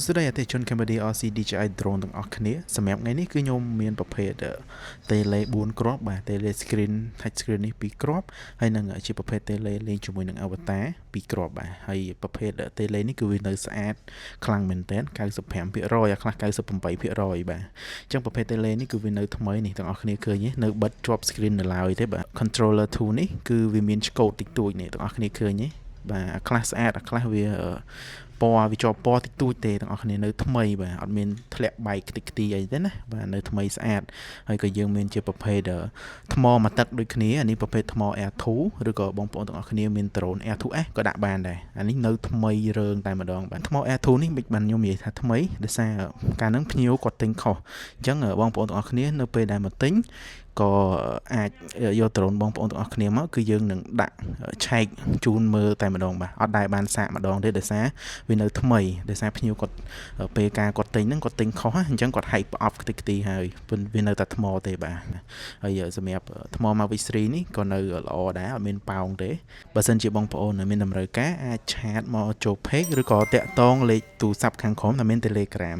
សួស្តីអតិថិជន Cambodia RC DJI drone ទាំងអស់គ្នាសម្រាប់ថ្ងៃនេះគឺខ្ញុំមានប្រភេទ Tele 4គ្រាប់បាទ Tele screen touch screen នេះ2គ្រាប់ហើយនឹងជាប្រភេទ Tele លេងជាមួយនឹង Avatar 2គ្រាប់បាទហើយប្រភេទ Tele នេះគឺវានៅស្អាតខ្លាំងមែនទែន95%អាខ្លះ98%បាទអញ្ចឹងប្រភេទ Tele នេះគឺវានៅថ្មីនេះទាំងអស់គ្នាឃើញទេនៅបិទជាប់ screen នៅឡើយទេបាទ controller 2នេះគឺវាមានឆ្កូតតិចតួចនេះទាំងអស់គ្នាឃើញទេបាទអាខ្លះស្អាតអាខ្លះវាពណ៌វាជាប់ពណ៌តិចតួចទេទាំងអស់គ្នានៅថ្មីបាទអត់មានធ្លាក់បែកខ្ទេចខ្ទីអីទេណាបាទនៅថ្មីស្អាតហើយក៏យើងមានជាប្រភេទថ្មមួយទឹកដូចគ្នាអានេះប្រភេទថ្ម Air 2ឬក៏បងប្អូនទាំងអស់គ្នាមាន drone Air 2S ក៏ដាក់បានដែរអានេះនៅថ្មីរើងតែម្ដងបាទថ្ម Air 2នេះមិនបានខ្ញុំនិយាយថាថ្មីដោយសារកាលហ្នឹងភ្ញៀវគាត់ទិញខុសអញ្ចឹងបងប្អូនទាំងអស់គ្នានៅពេលដែលមកទិញក៏អាចយកដ្រូនបងប្អូនទាំងអស់គ្នាមកគឺយើងនឹងដាក់ឆែកជូនមើលតែម្ដងបាទអត់ដែលបានសាកម្ដងទេដោយសារវានៅថ្មីដោយសារភ្ញៀវគាត់ពេលការគាត់ទិញហ្នឹងគាត់ទិញខុសអញ្ចឹងគាត់ហែកប្រអប់ខ្ទេចខ្ទីហើយវានៅតែថ្មទេបាទហើយសម្រាប់ថ្ម Mavic 3នេះក៏នៅល្អដែរអត់មានប៉ោងទេបើសិនជាបងប្អូនមានតម្រូវការអាច chat មកចូល page ឬក៏តាក់ទងលេខទូរស័ព្ទខាងក្រោមដែលមាន Telegram។